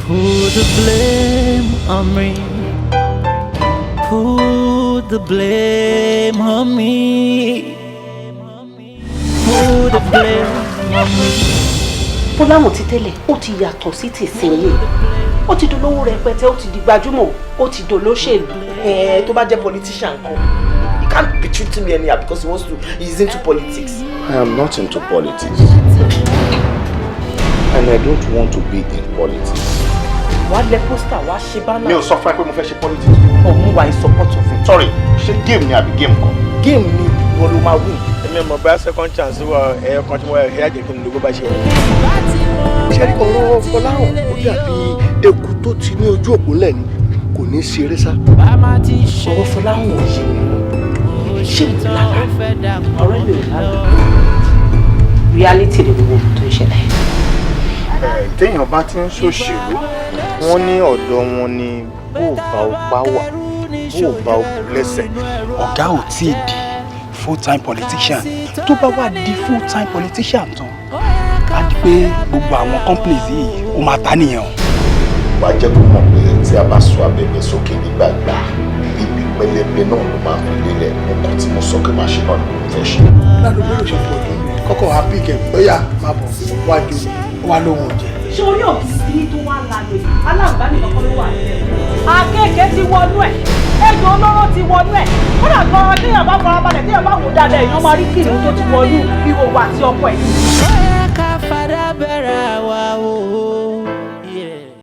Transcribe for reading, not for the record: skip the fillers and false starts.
Put the blame on me. Put the blame on me. Put the blame on me. Fọláhàn ti tẹ́lẹ̀, ó ti yàtọ̀ sí tìsinyìí. Ó ti dolówó rẹpẹtẹ, ó ti di gbajúmọ̀, ó ti dolóṣèlú. Ẹ tó bá jẹ́ politician kan, he can't be treating me anyhow because he wants to, he's into politics. I am not into politics. And I don't want to be in politics. Wàá lẹ poster, wàá ṣe banner. Mi ò sọ fún ẹ pé mo fẹ́ ṣe politics. Ọ̀ mú wa in support of it. Sorry, ṣé game ni àbí game kan? Game ni, ìwọ ló máa win. Èmi ò mọ̀ bóyá second chance wà, ẹ̀yọ kan tí mo wà ẹ̀yà jẹ́ kí n lò bó bá ṣe wà. Ṣé ọ̀rọ̀ Fọláhàn, ó dàbí eku tó ti ní ojú òpó ńlẹ̀ ni, kò ní í ṣeré sá. Ọ̀rọ̀ Fọláhàn ò yé mi mọ́. Ṣé mo lálàá? Ọ̀rẹ́ mi ò lálàá, reality ni gbogbo ohun tó ń ṣẹlẹ̀. Téèyàn bá ti ń ṣòṣèlú, wọ́n ní ọ̀dọ̀ wọn ni bó bá o pa wà, bó bá o kú lẹ́sẹ̀. Ọ̀gá ò tí ì di full time politician. Tó bá wà di full time politician tán, á di pé gbogbo àwọn companies yìí, ó máa ta nìyẹn o. Wàá jẹ́ kó mọ̀ pé tí a bá sọ abẹ́bẹ́ sókè nígbàgbà, ibi pẹlẹbẹ náà ló máa fi lélẹ̀. Nǹkan tí mo sọ pé máa ṣe náà ni mo fẹ́ ṣe. Ládùúgbò ló ṣe pọ̀ jù kọ́kọ́ wá pí kẹ̀ bóyá máa bọ̀ wájú wá lóhùn jẹ. Ṣé orí ògiri tó wá lanu yìí, aláǹgbá nìkan kọ́ ló wà nílẹ̀. Àkekèé ti wọnú ẹ̀, ejò olóró ti wọnú ẹ̀. Kódà gan-an, téèyàn bá farabalẹ̀, téèyàn bá wò dáadáa, èèyàn máa rí kìnìún tó ti wọnú ìhòòhò àti ọkọ ẹ̀. Ó yẹ ká fàdá bẹ̀rẹ̀ àwa o.